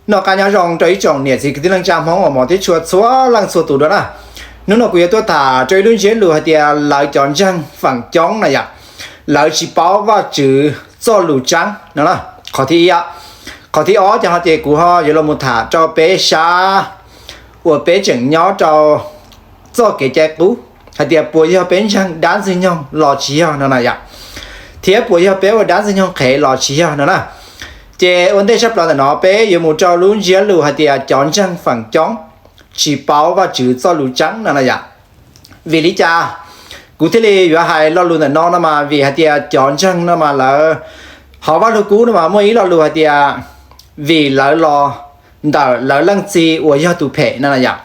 Noj qab nyob zoo rau ib tsoom niam txiv kwv tij neej tsa Hmoob uas hmov thiab tshua txhua leej txhua tus dua na. Hnub no kuv yuav tuaj tham rau ib lub ntsiab lus hais tias lawv cov ntseeg feem coob na yom, lawv tsis paub Vajtswv txoj lus tseeb no na. Qhov thib ib, qhov thib ob ces ho ces kuv ho yuav los mus tham rau peb sab uas peb tseem nyob rau txoj kev cai qub hais tias puas yog peb ntseeg dab ntxwg nyoog los tsis yog no na yom, thiab puas yog peb ua dab ntxwg nyoog qhev los tsis yog no na. Ces ua ntej tshaj plaws ntawm no peb yuav mus rau lub ntsiab lus hais tias cov ntseeg feem coob tsis paub Vajtswv txoj lus tseeb no na yom. Vim li cas kuv thiaj li yuav hais lo lus ntawm no no mas vim hais tias cov ntseeg no mas lawv hauv Vaj Lug Kub no mas muaj ib lo lus hais tias vim lawv los ntawm lawv leej txiv uas yog tus phem no na yom.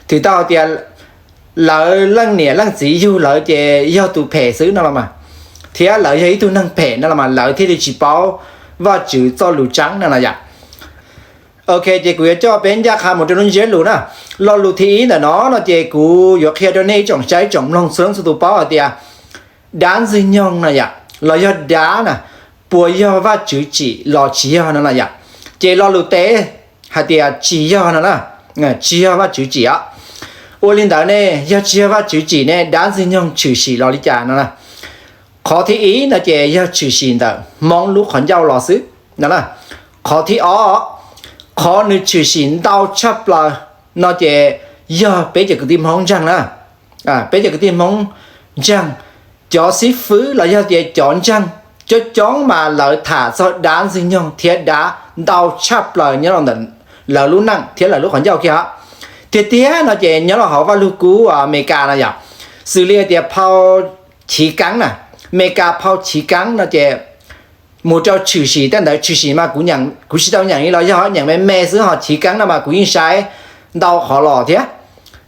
Twb tau hais tias lawv leej niam leej txiv yug lawv ces yog tus phem xwb no los mas, thiab lawv yog ib tug neeg phem no los mas lawv thiaj li tsis paub Vajtswv txoj lus tseeb no na yom. Ok, ces kuv yuav coj peb ncaj qha mus rau lub ntsiab lus na. Lo lus thib ib ntawm no no ces kuv yuav qhia rau nej ib tsoom saib ib tsoom mloog txhua leej txhua tus paub hais tias dab ntxwg nyoog no yom, los yog dab na, puas yog Vajtswv tsim los tsis yog no na yom. Ces lo lus teb hais tias tsis yog no na, tsis yog Vajtswv tsim os. Ua li ntawd ne, yog tsis yog Vajtswv tsim ne, dab ntxwg nyoog tshwm sim los li cas no na? Qhov thib ib no ces yog tshwm sim ntawm Hmoob lub qhov ncauj los xwb no na. Qhov thib ob, qhov nws tshwm sim ntau tshaj plaws no ces yog peb cov kwv tij Hmoob ntseeg na. Peb cov kwv tij Hmoob ntseeg, cov xib fwb los yog tias cov ntseeg coob coob mas lawv tham txog dab ntxwg nyoog thiab dab ntau tshaj plaws nyob rau ntawm lawv lub neej thiab lawv lub qhov ncauj kiag os. Tiag tiag no ces nyob rau hauv Vaj Lug Kub Amelikas no yom, xws li hais tias phau Chiv Keeb na, Amelikas phau Chiv Keeb no ces mus rau tshwm sim tej ntawd, tshwm sim mas kuv tsis tau nyeem li los yog nyeem me me xwb, ho Chiv Keeb no mas kuv yeej saib ntau qhov los thiab.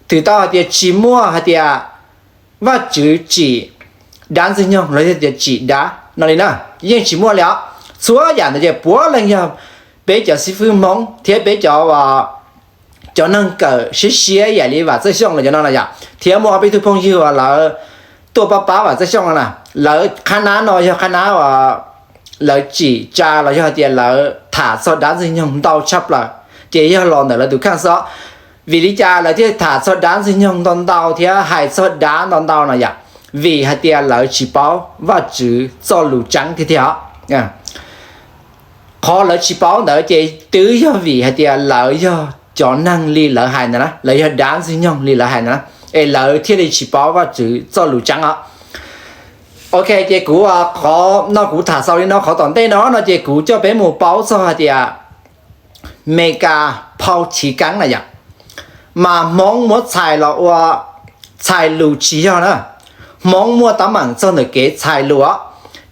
Twb tau hais tias tsis muaj hais tias Vajtswv tsim dab ntxwg nyoog los yog tias tsim dab no li na, yeej tsis muaj li os. Txhua yam ntawd ces puav leej yog peb cov xib fwb Hmoob thiab peb cov cov neeg kawm siab siab ib yam li Vam Txawj Xyooj lawv cov no na yom, thiab muaj ob peb tug phooj ywg uas lawv tuaj pab pab Vam Txawj Xyooj no na, lawv qhab nab no yog qhab nab uas lawv tsim tsa los yog hais tias lawv tham txog dab ntxwg nyoog ntau tshaj plaws, ces yog los ntawm lawv tus kheej xwb. Vim li cas lawv thiaj tham txog dab ntxwg nyoog ntau ntau thiab hais txog dab ntau ntau no yom? Vim hais tias lawv tsis paub Vajtswv txoj lus tseeb tiag tiag os. Qhov lawv tsis paub ntawd ces twb yog vim hais tias lawv yog cov neeg li lawv hais ntawd na, lawv yog dab ntxwg nyoog li lawv hais ntawd na, es lawv thiaj li tsis paub Vajtswv txoj lus tseeb os. Ok, ces kuv qhov no kuv tham xaus li no, qhov tom ntej no no ces kuv coj peb mus paub txog hais tias Meskas phau Chiv Keeb na yom, mas Hmoob muab txhais los ua txhais lus tsis yog na. Hmoob muaj teeb meem txog ntawm kev txhais lus os,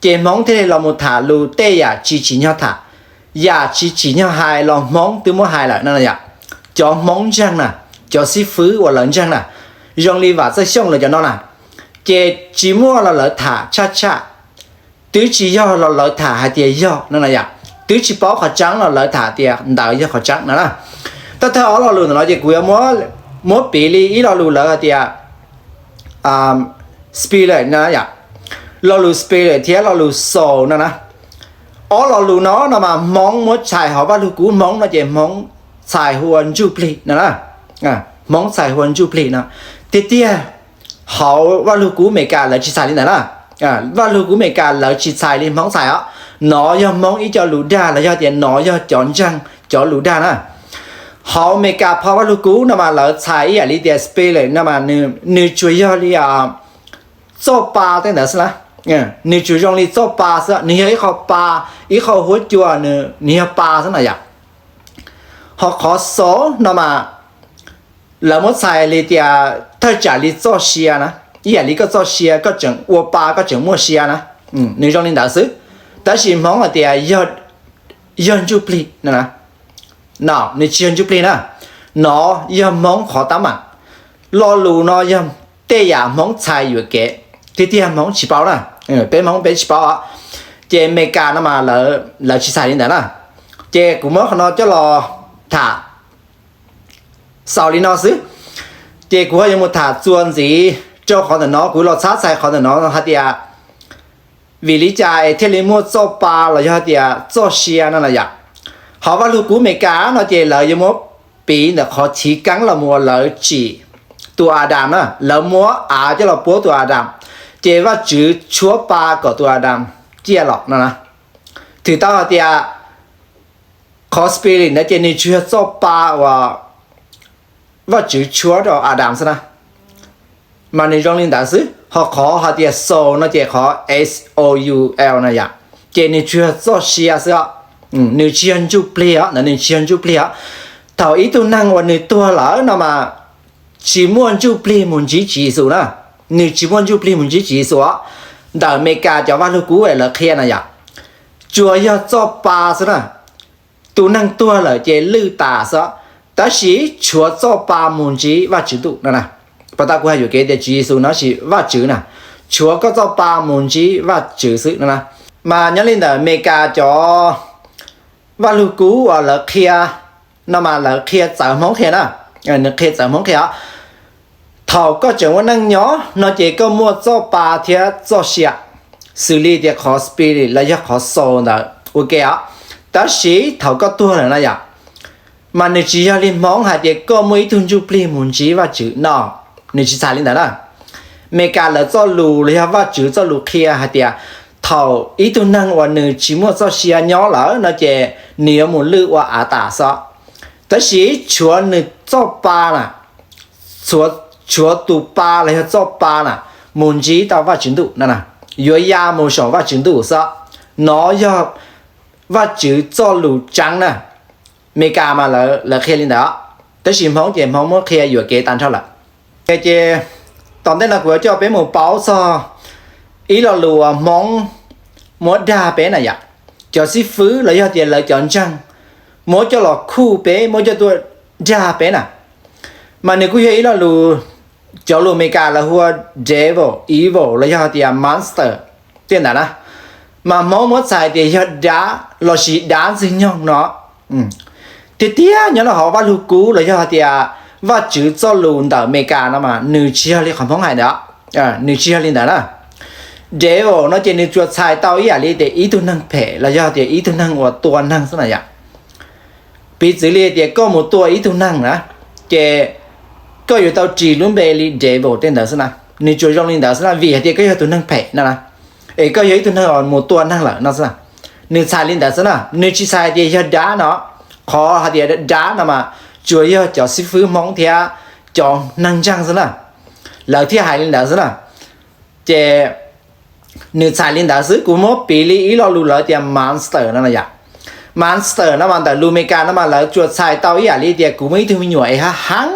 ces Hmoob thiaj li los mus tham lus tej yam tsis tsim nyog tham, yam tsis tsim nyog hais los Hmoob twb muab hais lawm no yom. Cov Hmoob ntseeg na, cov xib fwb uas lawv ntseeg na, zoo li Vam Txawj Xyooj lawv cov no na, ces tsis muaj los lawv tham tshaj tshaj, twb tsis yog los lawv tham hais tias yog no na yom, twb tsis paub qhov tseeb los lawv tham tias ntawd yog qhov tseeb no na. Thawj thawj ob lo lus ntawm no ces kuv yuav muab piv li ib lo lus lawv hais tias spirit no yom, lo lus spirit thiab lo lus soul no na. Ob lo lus no no mas Hmoob muab txhais hauv Vaj Lug Kub Hmoob no ces Hmoob txhais hu ua ntsuj plig no na. Hmoob txhais hu ua ntsuj plig no. Tiag tiag, hauv Vaj Lug Kub Meskas lawv tsis txhais li ntawd na. Vaj Lug Kub Meskas lawv tsis txhais li Hmoob txhais os. Nov yog Hmoob ib co lus dag los yog tias nov yog cov ntseeg cov lus dag na. Hauv Meskas phau Vaj Lug Kub no mas lawv txhais ib yam li tias spirit no mas nws tsuas yog li txoj pa tej ntawd xwb na. Nws tsuas zoo li txoj pa xwb, nws yog ib qho pa, ib qho huab cua, nws yog pa xwb na yom. Ho qhov soul no mas lawv muab txhais li tias thawj tsam li txoj sia na, ib yam li koj txoj sia koj tseem ua pa koj tseem muaj sia na, nws zoo li ntawd xwb. Tab sis Hmoob hais tias yog ntsuj plig no, no nws tsis yog ntsuj plig na, no yog Hmoob qhov teeb meem. Lo lus no yog tej yam Hmoob txhais yuam kev, tiag tiag Hmoob tsis paub na, peb Hmoob peb tsis paub os. Ces Meskas no mas lawv tsis txhais li ntawd na. Ces kuv muab qhov no coj los tham xaus li no xwb. Ces kuv ho yuav mus tham txuas ntxiv rau qhov ntawm no, kuv los txhab txhais qhov ntawm no hais tias vim li cas es thiaj li muaj txoj pa los yog hais tias txoj sia no na yom. Qhov Vaj Lug Kub Amelikas no ces lawv yuav muab piv ntawm qhov chiv keeb los mus uas lawv tsim tus Adas na, lawv muab av coj los puab tus Adas, ces Vajtswv tshuab pa kom tus Adas ciaj los no na. Twb tau hais tias qhov spirit ntawd ces nws tsis yog txoj pa uas Vajtswv tshuab rau Adas xwb na, mas nws zoo li ntawd xwb. Ho qhov hais tias soul no ces qhov S O U L no yom, ces nws tsis yog txoj sia xwb os, nws tsis yog ntsuj plig os, ntawd nws tsis yog ntsuj plig os. Thaum ib tug neeg uas nws tuag lawm no mas tsis muaj ntsuj plig mus ntsib Tswv Yexus na, nws tsis muaj ntsuj plig mus ntsib Tswv Yexus os. Ntawm Amelikas cov Vaj Lug Kub lawv qhia na yom, tsuas yog txoj pa xwb na. Tus neeg tuag lawm ces lwj tas xwb, tab sis tshuav txoj pa mus ntsib Vajtswv ntuj no na. Pas tas kuv hais yuam kev tias Tswv Yexus no tsis Vajtswv na, tshuav koj txoj pa mus ntsib Vajtswv xwb no na. Mas nyob li ntawm Amelikas cov Vaj Lug Kub uas lawv qhia no mas lawv qhia txawv Hmoob qhia na, nws qhia txawv Hmoob qhia os. Thaum koj tseem ua neej nyob no ces koj muaj txoj pa thiab txoj sia, xws li tias qhov spirit los yog qhov soul ntawd ua ke os. Tab sis thaum koj tuag lawm na yom, mas nws tsis yog li Hmoob hais tias koj muaj ib tug ntsuj plig mus ntsib Vajtswv no, nws tsis txhais li ntawd na. Amelikas lawv txoj lus los yog Vajtswv txoj lus qhia hais tias thaum ib tug neeg uas nws tsis muaj txoj sia nyob lawm no ces nws yuav mus lwj ua av tas xwb. Tab sis tshuav nws txoj pa na, tshuav tus pa los yog txoj pa na mus ntsib tau Vajtswv ntuj no na, yuav ya mus saum Vajtswv ntuj xwb. No yog Vajtswv txoj lus tseeb na. Amelikas mas lawv qhia li ntawd, tab sis Hmoob ces Hmoob muab qhia yuam kev tag nrho lawm. Ces tom ntej no kuv yuav coj peb mus paub txog ib lo lus uas Hmoob muab dag peb na yom. Cov xib fwb los yog tias lawv cov ntseeg muab coj los khuj peb, muab coj tuaj dag peb na. Mas nws kuj yog ib lo lus, cov lus Amelikas lawv hu ua devil, evil los yog tias monster tej ntawd na. Mas Hmoob muab txhais tias yog dab lossis dab ntxwg nyoog no. Tiag tiag nyob rau hauv Vaj Lug Kub los yog tias Vajtswv txoj lus ntawm Amelikas no mas nws tsis yog li qhov Hmoob hais ntawd, nws tsis yog li ntawd na. Devil no ces nws tsuas txhais tau ib yam li tias ib tug neeg phem los yog tias ib tug neeg uas tua neeg xwb na yom. Piv txwv li tias koj mus tua ib tug neeg na, ces koj yuav tau ris lub npe li devil tej ntawd xwb na. Nws tsuas zoo li ntawd xwb na, vim hais tias koj yog tus neeg phem no na, es koj yog ib tug neeg uas mus tua neeg lawm no xwb na. Nws txhais li ntawd xwb na, nws tsis txhais tias yog dab no. Qhov hais tias dab no mas tsuas yog cov xib fwb Hmoob thiab cov neeg ntseeg xwb na, lawv thiaj hais li ntawd xwb na. Ces nws txhais li ntawd xwb, kuv muab piv li ib lo lus lawv tias monster no na yom. Monster no mas ntawm lus Amelikas no mas lawv tsuas txhais tau ib yam li tias kuv muaj ib tug me nyuam es hav heev,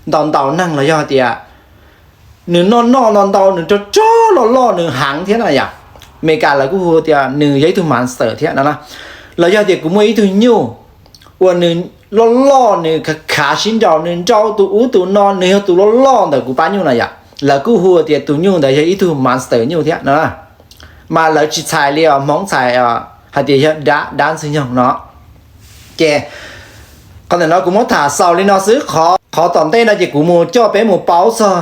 ntaus ntaus neeg los yog tias nws noj noj ntau ntau, nws rog rog loj loj, nws heev thiab no yom. Amelikas lawv kuj hu tias nws yog ib tug monster thiab no na. Los yog tias kuv muaj ib tug nyuj uas nws loj loj, nws khav khav sib nraus, nws nrau tus ub tus no, nws yog tus loj loj ntawm kuv pab nyuj no yom. Lawv kuj hu tias tus nyuj ntawd yog ib tug monster nyuj thiab no. Mas lawv tsis txhais li os, Hmoob txhais hais tias yog dab, dab ntxwg nyoog no. Ces qhov ntawm no kuv muab tham xaus li no xwb, qhov tom ntej no ces kuv mus coj peb mus paub txog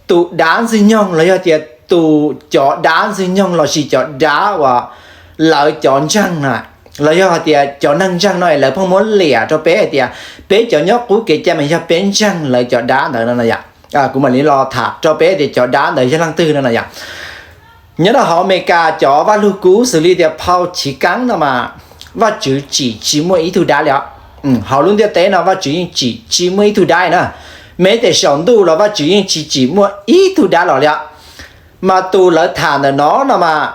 tus dab ntxwg nyoog los yog tias tus, cov dab ntxwg nyoog lossis cov dab uas lawv cov ntseeg na, los yog hais tias cov neeg ntseeg no es lawv pheej muab liam rau peb hais tias peb cov nyob qub kev cai mas yog peb ntseeg lawv cov dab ntawd no na yom. Kuv mam li los tham rau peb tias cov dab ntawd yog leej twg no na yom. Nyob rau hauv Amelikas cov Vaj Lug Kub xws li tias phau chiv keeb no mas Vajtswv tsim tsis muaj ib tug dab li os. Hauv lub ntiaj teb no Vajtswv yeej tsim tsis muaj ib tug dab li na. Meb tes saum ntuj los Vajtswv yeej tsis tsim muaj ib tug dab los li os. Mas tus lawv tham ntawm no no mas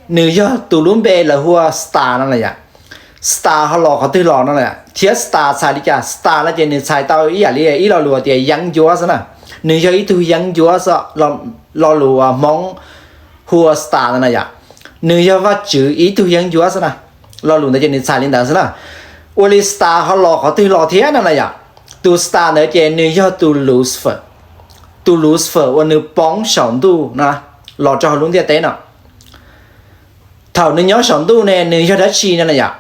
nws yog tus lub npe lawv hu ua Star no na yom. Star ho los qhov twg los no na, thiab Star txhais li cas? Star no ces nws txhais tau ib yam li ib lo lus tias yeeb ncuab xwb na. Nws yog ib tug yeeb ncuab xwb, lo lus Hmoob hu ua Star no na yom. Nws yog Vajtswv ib tug yeeb ncuab xwb na. Lo lus ntawd ces nws txhais li ntawd xwb na. Ua li Star ho los qhov twg los thiab no na yom. Tus Star ntawd ces nws yog tus Lucifer. Tus Lucifer uas nws poob saum ntuj no los rau hauv lub ntiaj teb no. Thaum nws nyob saum ntuj ne nws yog dab tsi no na yom?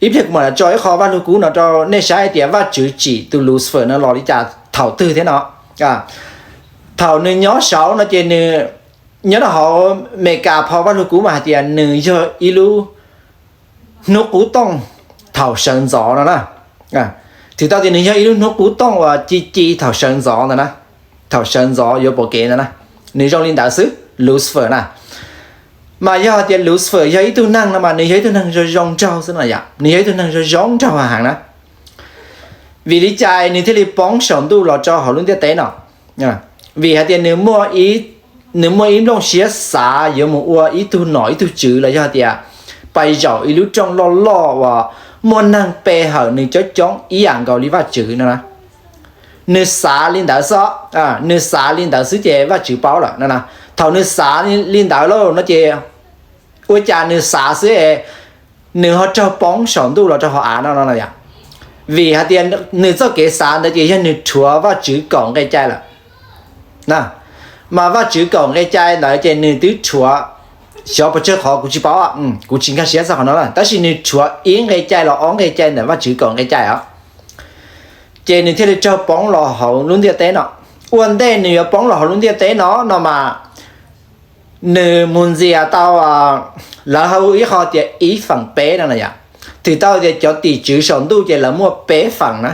Ib pliag kuv mam li tso ib qho Vaj Lug Kub no rau nej saib hais tias Vajtswv tsim tus Lucifer no los li cas thaum twg thiab no. Thaum nws nyob saud no ces nws, nyob rau hauv Amelikas phau Vaj Lug Kub mas hais tias nws yog ib lub hnub qub tooj, thaum sawv ntxov no na. Twb tau tias nws yog ib lub hnub qub tooj uas ci ci thaum sawv ntxov ntawd na, thaum sawv ntxov yuav pom kev ntawd na, nws zoo li ntawd xwb Lucifer na. Mas yog hais tias Lucifer yog ib tug neeg no mas nws yog ib tug neeg zoo zoo nraug xwb no yom, nws yog ib tug neeg zoo zoo nraug heev na. Vim li cas nws thiaj li poob saum ntuj los rau hauv lub ntiaj teb no? Vim hais tias nws muaj ib nplooj siab xav yuav mus ua ib tug nom ib tug tswv los yog tias pais zaum ib lub rooj loj loj uas muaj neeg pe hawm nws coob coob ib yam nkaus li Vajtswv no na. Nws xav li ntawd xwb, nws xav li ntawd xwb ces Vajtswv paub lawm no na. Thaum nws xav li ntawd lauj no ces ua cas nws xav xwb es nws ho raug poob saum ntuj los rau hauv av no no yom. Vim hais tias nws txoj kev xav ntawd ces yog nws rhuav Vajtswv kaum nqe cai lawm. Mas Vajtswv kaum nqe cai ntawd ces nws twb rhuav, xyov pes tsawg qhov kuv tsis paub, kuv tsis nkag siab txog qhov no na, tab sis nws rhuav ib nqe cai los ob nqe cai ntawm Vajtswv kaum nqe cai os. Ces nws thiaj li raug poob los hauv lub ntiaj teb no. Ua ntej nws yuav poob los hauv lub ntiaj teb no no mas nws mus ntxias tau, lawv hu ib qho tias ib feem peb no na yom. Twb tau tias cov tim tswv saum ntuj ces lawv muaj peb feem na,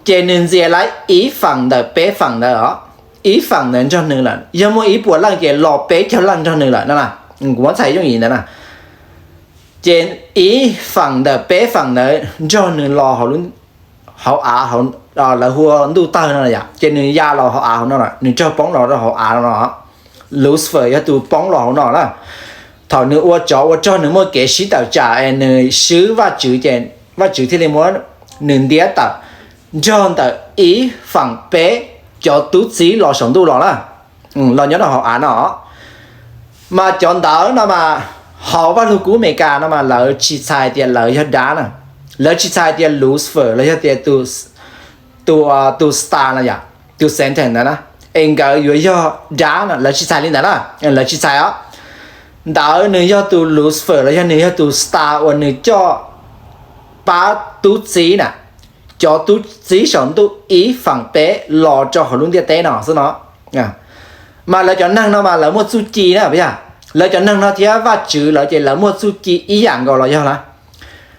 ces nws ntxias lawv ib feem ntawm peb feem ntawd os. Ib feem ntawd nrog nws lawm, yog muaj ib puas leej ces los peb caug leej nrog nws lawm no na. Kuv muab txhais yooj yim ntawd na. Ces ib feem ntawm peb feem ntawd nrog nws los hauv av, lawv hu ua ntuj tawg no yom, ces nws ya los hauv av hauv no, nws raug poob los rau hauv av no. Lucifer yog tus poob los hauv no na. Thaum nws ua tsov ua rog nws muaj kev sib tawm tsam es nws swb Vajtswv ces Vajtswv thiaj li muab nws ntiab tawm nrog ntawm ib feem peb cov tub txib los saum ntuj los na, los nyob rau hauv av no. Mas cov ntawd no mas hauv Vaj Lug Kub Amelikas no mas lawv tsis txhais tias lawv yog dab na, lawv tsis txhais tias Lucifer los yog tias tus, tus star no yom, tus Satan ntawd na, es nkawd yuav yog dab no lawv tsis txhais li ntawd na, lawv tsis txhais os. Ntawd nws yog tus Lucifer los yog nws yog tus star uas nws coj pab tub txib na, cov tub txib saum ntuj ib feem peb los rau hauv lub ntiaj teb no xwb no. Mas lawv cov neeg no mas lawv muaj txuj ci na, yog lawv cov neeg no thiab Vajtswv lawv ces lawv muaj txuj ci ib yam nkaus los yog na.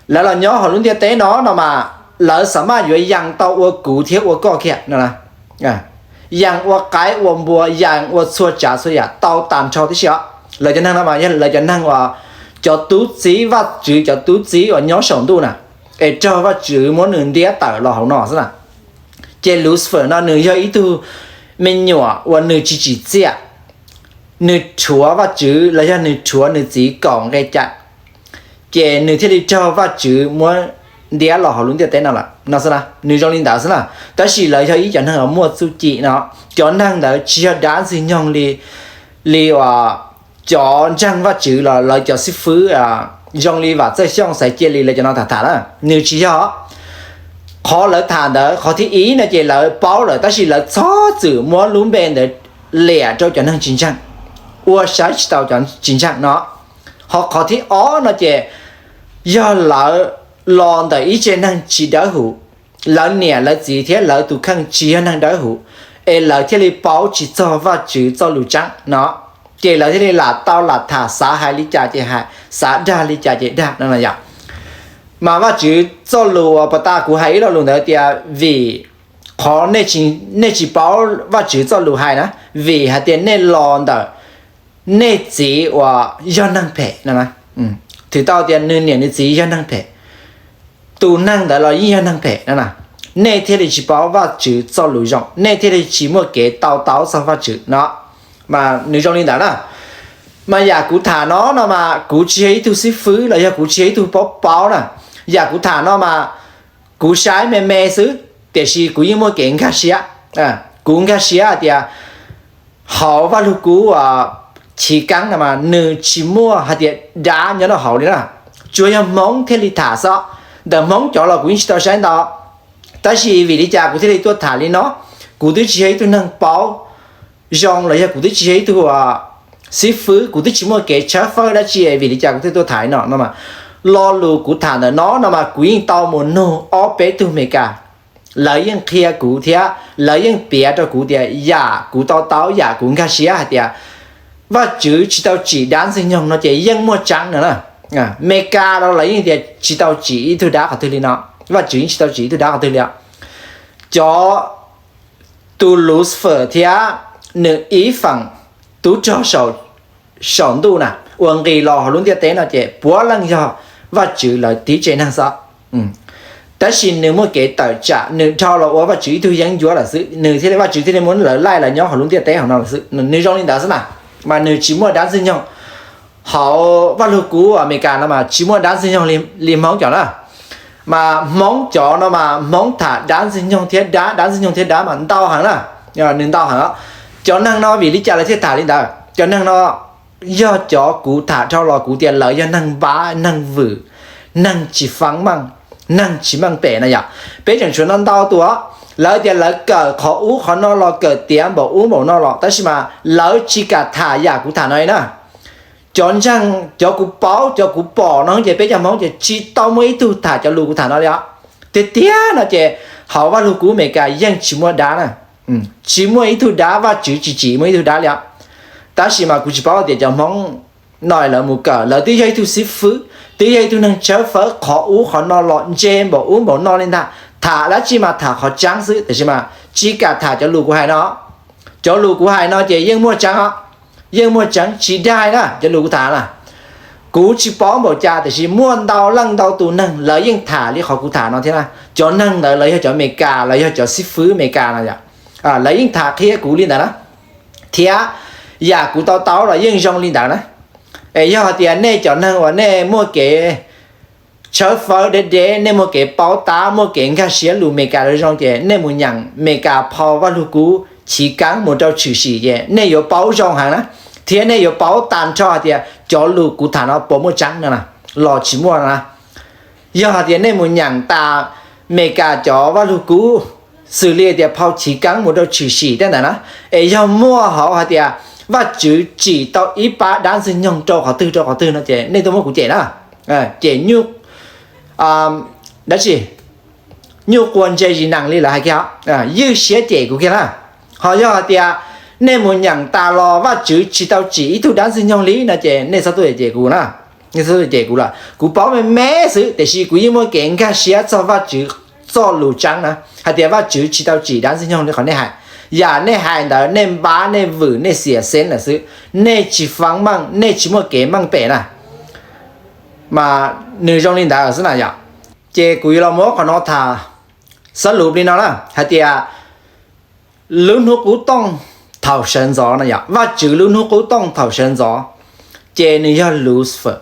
Lawv los nyob hauv lub ntiaj teb no no mas lawv xav maj yuav yees tau ua kuv thiab ua koj kiag no na. Yees ua qaib ua npua, yees ua txhua tsav txhua yam tau tag nrho tib si os. Lawv cov neeg no mas yog lawv cov neeg uas cov tub txib Vajtswv, cov tub txib uas nyob saum ntuj na, es raug Vajtswv muab nws ntiab tawm los hauv no xwb na. Ces Lucifer no nws yog ib tug me nyuam uas nws tsis tsim txiaj, nws rhuav Vajtswv los yog nws rhuav nws txiv kaum nqe cai, ces nws thiaj li raug Vajtswv muab ntiab los hauv lub ntiaj teb no lawm no xwb na. Nws zoo li ntawd xwb na. Tab sis lawv yog ib cov neeg uas muaj txuj ci no, cov neeg ntawd tsis yog dab ntxwg nyoog li, li uas cov ntseeg Vajtswv los lawv cov xib fwb zoo li Vam Txawj Xyooj, Xaiv Cia Li lawv cov no tham tham na. Nws tsis yog. Qhov lawv tham ntawd qhov thib ib no ces lawv paub lawm tab sis lawv txhob txwm muab lub npe ntawd liam rau cov neeg tsis ntseeg, ua saib tsis taus cov tsis ntseeg no. Ho qhov thib ob no ces yog lawv los ntawm ib tse neeg tsis dawb huv, lawv niam lawv txiv thiab lawv tus kheej tsis yog neeg dawb huv, es lawv thiaj li paub tsis txog Vajtswv txoj lus tseeb no, ces lawv thiaj li lam tau lam tham, xav hais li cas ces hais, xav dag li cas ces dag no no yom. Mas Vajtswv txoj lus uas pas tas kuv hais ib lo lus ntawd tias vim qhov nej tsis paub Vajtswv txoj lus hais na, vim hais tias nej los ntawm nej txiv uas yog neeg phem no na. Twb tau tias nws niam nws txiv yog neeg phem, tus neeg ntawd los yeej yog neeg phem no na. Nej thiaj li tsis paub Vajtswv txoj lus zoo, nej thiaj li tsis muaj kev to taub txog Vajtswv no. Mas nws zoo li ntawd na. Mas yam kuv tham no no mas kuv tsis yog ib tug xib fwb los yog kuv tsis yog ib tug paub paub na. Yam kuv tham no mas kuv saib me me xwb, tiam sis kuv yeej muaj kev nkag siab. Kuv nkag siab hais tias hauv Vaj Lug Kub Chiv Keeb no mas nws tsis muaj hais tias dab nyob rau hauv li na. Tsuas yog Hmoob thiaj li tham xwb. Ntawm Hmoob cov los kuv yeej tsis tau saib ntau. Tab sis vim li cas kuv thiaj li tuaj tham li no? Kuv twb tsis yog ib tug neeg paub zoo los yog kuv twb tsis yog ib tug xib fwb, kuv twb tsis muaj kev tshawb fawb dab tsi, vim li cas kuv thiaj tuaj tham li no no mas, lo lus kuv tham ntawm no no mas kuv yeej tau mus nug ob peb tug Amelikas, lawv yeej qhia kuv thiab lawv yeej piav rau kuv tias yam kuv to taub, yam kuv nkag siab hais tias Vajtswv tsis tau tsim dab ntxwg nyoog no ces yeej muaj tseeb no na. Meskas los lawv yeej tias tsis tau tsim ib tug dab qhov twg li no. Vajtswv yeej tsis tau tsim ib tug dab qhov twg li os. Cov, tus Lucifer thiab nws ib feem tub rog saum ntuj na uas nqis los hauv lub ntiaj teb no ces puav leej yog Vajtswv lawv tiv tseg neeg xwb. Tab sis nws muaj kev tawm tsam, nws dhau los ua Vajtswv ib tug yeeb ncuab lawm xwb, nws thiaj li, Vajtswv thiaj li muab lawv laij los nyob hauv lub ntiaj teb hauv no lawm xwb. Nws zoo li ntawd xwb na, mas nws tsis muaj dab ntxwg nyoog. Hauv vaj lug kub Amelikas no mas tsis muaj dab ntxwg nyoog li Hmoob cov na. Mas Hmoob cov no mas Hmoob tham dab ntxwg nyoog thiab dab, dab ntxwg nyoog thiab dab mas ntau heev na. Nws ntau heev. Cov neeg no vim li cas lawv thiaj tham li ntawd? Cov neeg no yog cov kuv tham dhau los kuv tias lawv yog neeg npab, neeg vwm, neeg tsis faab meej, neeg tsis meej pem na yom. Peb tseem tshuav no ntau tus, lawv tias lawv kawm qhov ub qhov no los, kawm tiav npaum ub npaum no los, tab sis mas lawv tsis kam tham yam kuv tham no li na. Cov ntseeg, cov kuv paub, cov kuv pom no ces peb cov Hmoob ces tsis tau muaj ib tug tham cov lus kuv tham no li os. Tiag tiag no ces hauv vaj lug kub Amelikas yeej tsis muaj dab na. Tsis muaj ib tug dab, Vajtswv tsis tsim muaj ib tug dab li os. Tab sis mas kuv tsis paub tias cov Hmoob no lawv mus kawm, lawv twb yog ib tug xib fwb, twb yog ib tug neeg tshawb fawb qhov ub qhov no los, ntse npaum ub npaum no li ntag, tham dab tsi mas tham qhov tseeb xwb, tiam sis mas tsis kam tham cov lus kuv hais no. Cov lus kuv hais no ces yeej muaj tseeb os, yeej muaj tseeb tsis daig na cov lus kuv tham na. Kuv tsis paub npaum cas tiam sis muaj ntau leej ntau tus neeg lawv yeej tham li qhov kuv tham no thiab na. Cov neeg ntawd lawv yog cov Amelikas, lawv yog cov xib fwb Amelikas no yom. Lawv yeej tham qhia kuv li ntawd na, thiab yam kuv to taub los yeej zoo li ntawd na. Es yog hais tias nej cov neeg uas nej muaj kev tshawb fawb deb deb, nej muaj kev paub tab, muaj kev nkag siab lus Amelikas zoo zoo ces nej mus nyeem Amelikas phau Vaj Lug Kub chiv keeb mus rau tshwm sim ces nej yuav paub zoo heev na, thiab nej yuav paub tag nrho hais tias cov lus kuv tham no puas muaj tseeb no na, los tsis muaj no na. Yog hais tias nej mus nyeem tas Amelikas cov Vaj Lug Kub xws li tias phau chiv keeb mus rau tshwm sim tej ntawd na, es yog muaj hauv hais tias Vajtswv tsim tau ib pab dab ntxwg nyoog rau qhov twg rau qhov twg no ces nej tuaj muab kuv cem na. Cem nyuj, dab tsi, nyuj quas ntse zis nees li lawv hais kiag, ywj siab cem kuv kiag na. Ho yog hais tias nej mus nyeem tas los Vajtswv tsis tau tsim ib tug dab ntxwg nyoog li no ces nej txhob tuaj cem kuv na, nej txhob tuaj cem kuv lawm. Kuv paub me me xwb tiam sis kuv yeej muaj kev nkag siab txog Vajtswv txoj lus tseeb na, hais tias Vajtswv tsis tau tsim dab ntxwg nyoog li qhov nej hais. Yam nej hais ntawd nej npab nej vwm nej xiam xeeb lawm xwb, nej tsis faab meej, nej tsis muaj kev meej pem na. Mas nws zoo li ntawd xwb na yom. Ces kuv yuav los muab qhov no tham xab lus li no na, hais tias lub hnub qub tooj thaum sawv ntxov no yom, Vajtswv lub hnub qub tooj thaum sawv ntxov ces nws yog Lucifer.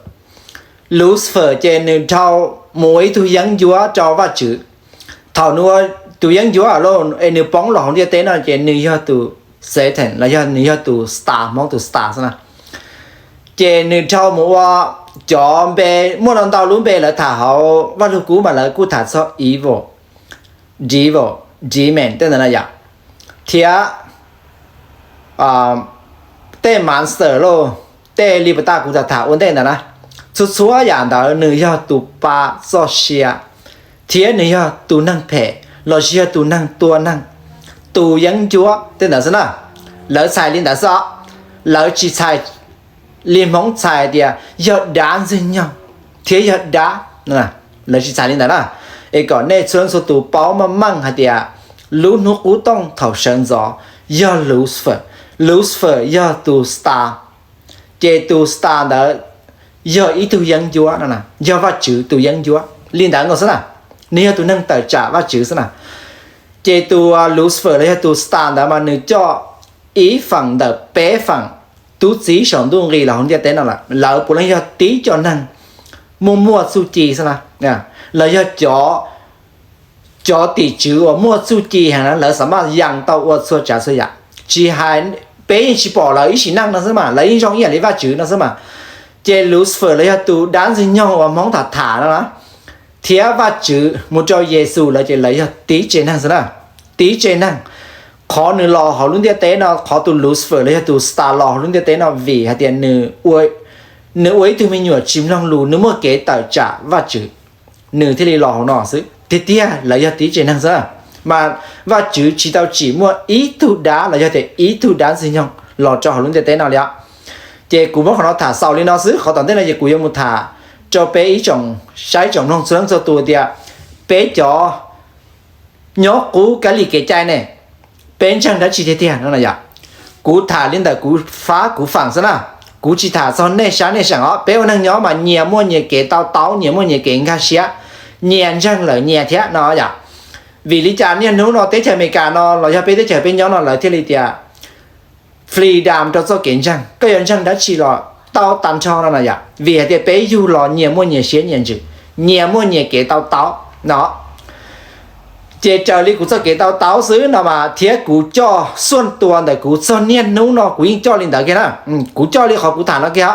Lucifer ces nws dhau mus ua ib tug yeeb ncuab rau Vajtswv. Thaum nws ua tus yeeb ncuab es nws poob los hauv ntiaj teb no ces nws yog tus Satan los yog nws yog tus Satan, Hmoob tus Satan xwb na. Ces nws dhau mus ua cov npe, muaj ntau lub npe lawv tham hauv Vaj Lug Kub mas lawv kuj tham txog evil, devil, demon tej ntawd na yom, thiab tej monster lauj, tej li pas tas kuv tham tham ua ntej ntawd na. Txhua txhua yam ntawd nws yog tus pa txoj sia, thiab nws yog tus neeg phem lossis yog tus neeg tua neeg, tus yeeb ncuab tej ntawd xwb na. Lawv txhais li ntawd xwb os. Lawv tsis txhais li Hmoob txhais tias yog dab ntxwg nyoog thiab yog dab, lawv tsis txhais li ntawd na. Es kom nej txhua leej txhua tus paub meej meej hais tias lub hnub qub tooj thaum sawv ntxov yog Lucifer. Lucifer yog tus Satan, ces tus Satan ntawd yog ib tug yeeb ncuab no, yog Vajtswv tus yeeb ncuab li ntawd nkaus xwb na. Nws yog tus neeg tawm tsam Vajtswv xwb na. Ces tus Lucifer los yog tus Satan ntawd mas nws coj ib feem ntawm peb feem tub txib saum ntuj nqis los hauv ntiaj teb no lawm. Lawv puav leej yog tib co neeg muaj muaj txuj ci xwb na. Lawv yog cov, cov tim tswv uas muaj txuj ci heev na, lawv xam maj yees tau ua txhua tsav txhua yam. Tsis hais, peb yeej tsis pom lawv ib sim neej no xwb mas, lawv yeej zoo ib yam li Vajtswv no xwb mas. Ces Lucifer los yog tus dab ntxwg nyoog uas Hmoob tham tham no na, thiab Vajtswv mus rau Yexus lawv ces lawv yog tib tsev neeg xwb na, tib tsev neeg. Qhov nws los hauv lub ntiaj teb no, qhov tus Lucifer los yog tus Satan los hauv lub ntiaj teb no vim hais tias nws ua ib tug me nyuam tsis mloog lus, nws muaj kev tawm tsam Vajtswv, nws thiaj li los hauv no xwb. Tiag tiag lawv yog tib tsev neeg xwb, mas Vajtswv tsis tau tsim muaj ib tug dab los yog tias ib tug dab ntxwg nyoog los rau hauv lub ntiaj teb no li os. Ces kuv muab qhov no tham xaus li no xwb, qhov tom ntej no ces kuv yuav mus tham rau peb ib tsoom saib tsoom mloog txhua leej txhua tus tias peb cov nyob qub kab li kev cai ne, peb ntseeg dab tsi tiag tiag no na yom. Kuv tham li ntawm kuv fab kuv feem xwb na, kuv tsis tham txog nej sab nej seem os. Peb ua neeg nyob mas nyias muaj nyias kev to taub, nyias muaj nyias kev nkag siab, nyias ntseeg lawm nyias thiab no yom. Vim li cas niaj hnub no teb chaws Amelikas no los yog peb teb chaws peb nyob no lawv thiaj li tias freedom rau txoj kev ntseeg, koj yuav ntseeg dab tsi los tau tag nrho no na yom. Vim hais tias peb yug los nyias muaj nyias siab nyias ntsws, nyias muaj nyias kev to taub no. Ces raws li kuv txoj kev to taub xwb no mas thiab kuv coj xuaj tua ntawm kuv txog niaj hnub no kuv yeej coj li ntawd kiag na. Kuv coj li qhov kuv tham no kiag.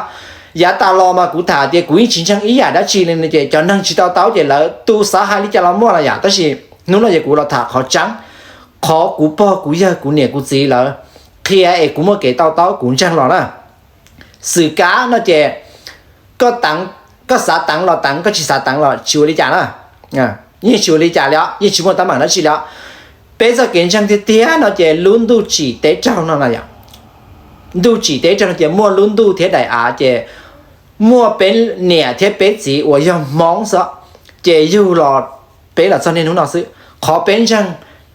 Yav tas los mas kuv tham tias kuv yeej tsis ntseeg ib yam dab tsi li no ces cov neeg tsis to taub ces lawv tu xav hais li cas los muaj no yom. Tab sis hnub no ces kuv los tham qhov tseeb, qhov kuv pog kuv yawg kuv niam kuv txiv lawv qhia es kuv muaj kev to taub kuv ntseeg los na. Xwm kab no ces koj teev, koj xav teev los teev, koj tsis xav teev los tsis ua li cas na. Yeej tsis ua li cas li os, yeej tsis muaj teeb meem dab tsi li os. Peb txoj kev ntseeg tiag tiag no ces lub ntuj tsim teb raug no na yom. Ntuj tsim teb raug no ces muaj lub ntuj thiab daim av ces muaj peb niam thiab peb txiv uas yog Hmoob xwb, ces yug los peb los txog niaj hnub no xwb. Qhov peb ntseeg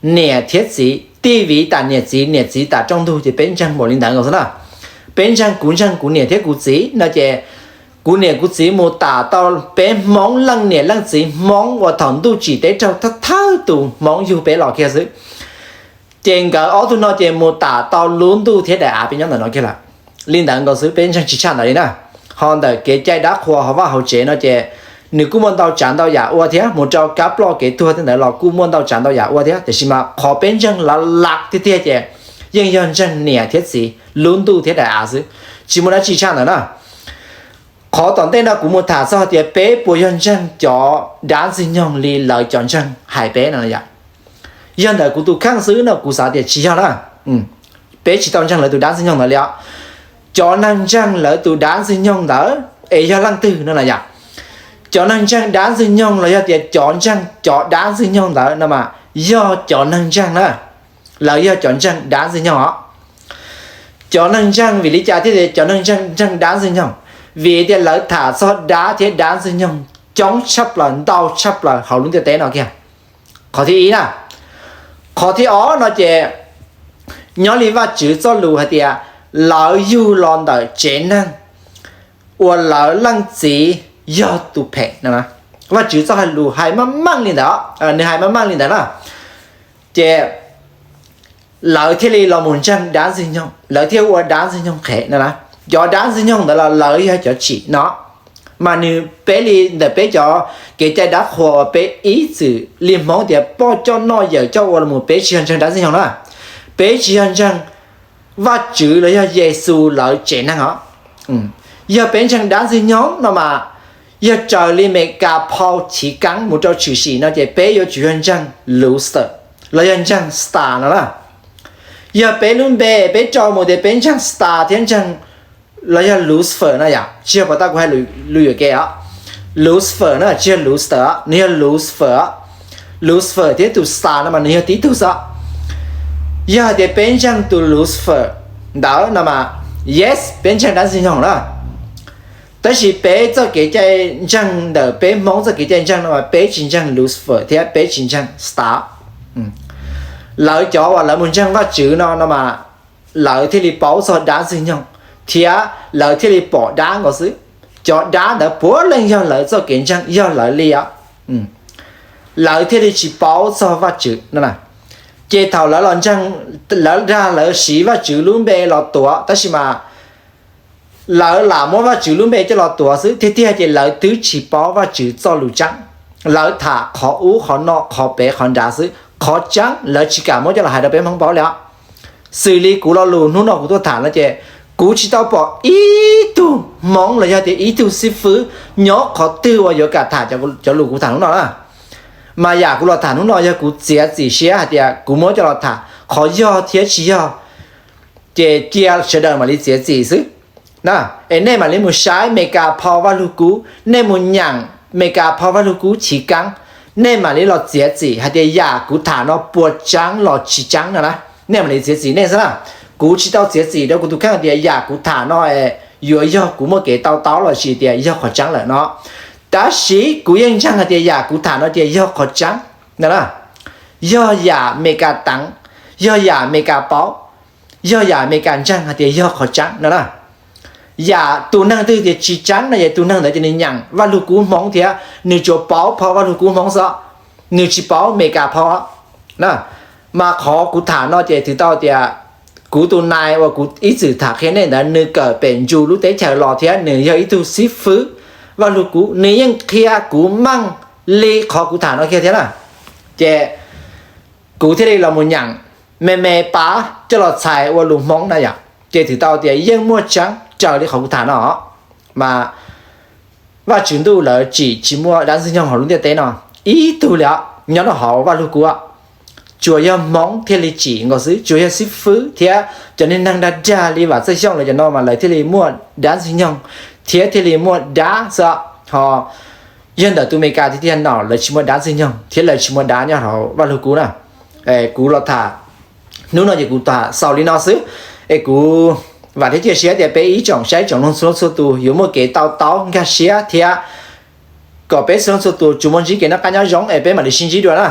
niam thiab txiv tij viv tam niam txiv, niam txiv tam rooj ntug ces peb ntseeg npaum li ntawd nkaus xwb na. Peb ntseeg, kuv ntseeg kuv niam thiab kuv txiv no ces kuv niam kuv txiv mus tam tau peb Hmoob leej niam leej txiv Hmoob uas thaum ntuj tsim teb raug thawj thawj tus Hmoob yug peb los kiag xwb. Ces nkawd ob tug no ces mus tam tau lub ntuj thiab daim av peb nyob ntawm no kiag lawm. Li ntawd nkaus xwb, peb ntseeg tsis tshaj ntawd li na. Ho ntawm kev cai dab qhuas hauv vaj hauv tsev no ces nws kuj muaj ntau tsav ntau yam ua thiab, mus rau kab ploj kev tuag tej ntawd los kuj muaj ntau tsav ntau yam ua thiab, tiam sis mas qhov peb ntseeg lav lav tiag tiag ces yeej yog ntseeg niam thiab txiv, lub ntuj thiab daim av xwb, tsis muaj dab tsi tshaj ntawd na. Qhov tom ntej no kuv mus tham txog tias peb puas yog ntseeg cov dab ntxwg nyoog li lawv cov ntseeg hais peb no yom. Yog ntawm kuv tus kheej xwb no kuv xav tias tsis yog na. Peb tsis tau ntseeg lawv tus dab ntxwg nyoog ntawd li os. Cov neeg ntseeg lawv tus dab ntxwg nyoog ntawd es yog leej twg no na yom. Cov neeg ntseeg dab ntxwg nyoog los yog tias cov ntseeg cov dab ntxwg nyoog ntawd no mas yog cov neeg ntseeg na, lawv yog cov ntseeg dab ntxwg nyoog os. Cov neeg ntseeg, vim li cas thiaj tias cov neeg ntseeg ntseeg dab ntxwg nyoog? Vim tias lawv tham txog dab thiab dab ntxwg nyoog coob tshaj plaws, ntau tshaj plaws hauv lub ntiaj teb no kiag. Qhov thib ib na. Qhov thib ob no ces nyob li Vajtswv txoj lus hais tias lawv yug los ntawm tsev neeg uas lawv leej txiv yog tus phem no. Vajtswv txoj hais lus hais meej meej li ntawd, nws hais meej meej li ntawd na. Ces lawv thiaj li los mus ntseeg dab ntxwg nyoog, lawv thiaj ua dab ntxwg nyoog qhev no na. Cov dab ntxwg nyoog ntawd los lawv yog cov tsim no. Mas nws peb li ntawm peb cov kev cai dab qhuas uas peb ib txwm li Hmoob tias poj coj noj yawm coj ua los mus, peb tsis yog ntseeg dab ntxwg nyoog na. Peb tsis yog ntseeg Vajtswv los yog Yexus lawv tsev neeg os. Yog peb ntseeg dab ntxwg nyoog no mas yog raws li Meskas phau chiv keeb mus rau tshwm sim no ces peb yuav tsum yog ntseeg Lucifer los yog ntseeg Satan no na. Yog peb lub npe peb rau mus tias peb ntseeg Satan thiab ntseeg los yog Lucifer no yom, tsis yog pom tau kuv hais lus yuam kev os. Lucifer na, tsis yog Lucifer os, nws yog Lucifer os. Lucifer thiab tus Satan no mas nws yog tib tug xwb. Yog hais tias peb ntseeg tus Lucifer ntawd no mas yes, peb ntseeg dab ntxwg nyoog na. Tab sis peb txoj kev cai ntseeg ntawm peb Hmoob txoj kev cai ntseeg no mas peb tsis ntseeg Lucifer thiab peb tsis ntseeg Satan. Lawv cov uas lawv mus ntseeg Vajtswv no no mas lawv thiaj li paub txog dab ntxwg nyoog thiab lawv thiaj li pom dab nkaus xwb. Cov dab ntawd puav leej yog lawv txoj kev ntseeg, yog lawv li os. Lawv thiaj li tsis paub txog Vajtswv no. Ces thaum lawv los ntseeg, lawv dag lawv siv Vajtswv lub npe los tuav, tab sis mas lawv lam muab Vajtswv lub npe coj los tuav xwb. Tiag tiag ces lawv twb tsis paub Vajtswv txoj lus tseeb. Lawv tham qhov ub qhov no, qhov pem qhov nrad xwb, qhov tseeb lawv tsis kam muab coj los hais rau peb Hmoob paub li os. Xws li kuv lo lus hnub no kuv tuaj tham no ces kuv tsis tau pom ib tug Hmoob los yog tias ib tug xib fwb nyob qhov twg uas yuav kam tham cov lus kuv tham hnub no na. Mas yam kuv los tham hnub no yog kuv txiav txim siab hais tias kuv muab coj los tham, qhov yog thiab tsis yog ces cia sawv daws mam li txiav txim xwb na. Es nej mam li mus saib Meskas phau Vaj Lug Kub, nej mus nyeem Meskas phau Vaj Lug Kub chiv keeb, nej mam li los txiav txim hais tias yam kuv tham no puas tseeb los tsis tseeb no na. Nej mam li txiav txim nej xwb na. Kuv tsis tau txiav txim rau kuv tus kheej tias yam kuv tham no yuav yog kuv muaj kev to taub los sis tias yog qhov tseeb lawm no. Tab sis kuv yeej ntseeg hais tias yam kuv tham no ces yog qhov tseeb no na. Yog yam Amelikas teev, yog yam Amelikas paub, yog yam Amelikas ntseeg hais tias yog qhov tseeb no na. Yam tus neeg twg tias tsis tseeb no ces tus neeg ntawd ces nws nyeem Vaj Lug Kub Hmoob thiab nws tsuas paub phau Vaj Lug Kub Hmoob xwb, nws tsis paub Amelikas phau na. Mas qhov kuv tham no ces twb tau tias kuv tus nai uas kuv ib txwm tham qhia nej ntawd nws kawm pem Ntsus lub teb chaws los thiab nws yog ib tug xib fwb Vaj Lug Kub, nws yeej qhia kuv meej li qhov kuv tham no kiag thiab na. Ces kuv thiaj li los mus nyeem me me pab coj los txhais ua lus Hmoob na yom. Ces twb tau tias yeej muaj tseeb raws li qhov kuv tham no. Mas Vajtswv ntuj lawv tsim tsis muaj dab Ntxwg Nyoog hauv lub ntiaj teb no ib tug li os, nyob rau hauv Vaj Lug Kub. Tsuas yog Hmoob thiaj li tsim nkaus xwb, tsuas yog xib fwb thiab cov niag neeg dag dag li Vam Txawj Xyooj lawv cov no mas lawv thiaj li muaj dab Ntxwg Nyoog thiab thiaj li muaj dab xwb. Ho yog ntawm tus Amelikas tiag tiag no lawv tsis muaj dab Ntxwg Nyoog thiab lawv tsis muaj dab nyob hauv Vaj Lug Kub na. Kuv los tham hnub no ces kuv tham xaus li no xwb. Es kuv vam thiab cia siab tias peb ib tsoom saib tsoom mloog txhua leej txhua tus yuav muaj kev tau taub nkag siab thiab kom peb txhua leej txhua tus tsuas muaj ntsib kev noj qab nyob zoo es peb mam li sib ntsib dua na.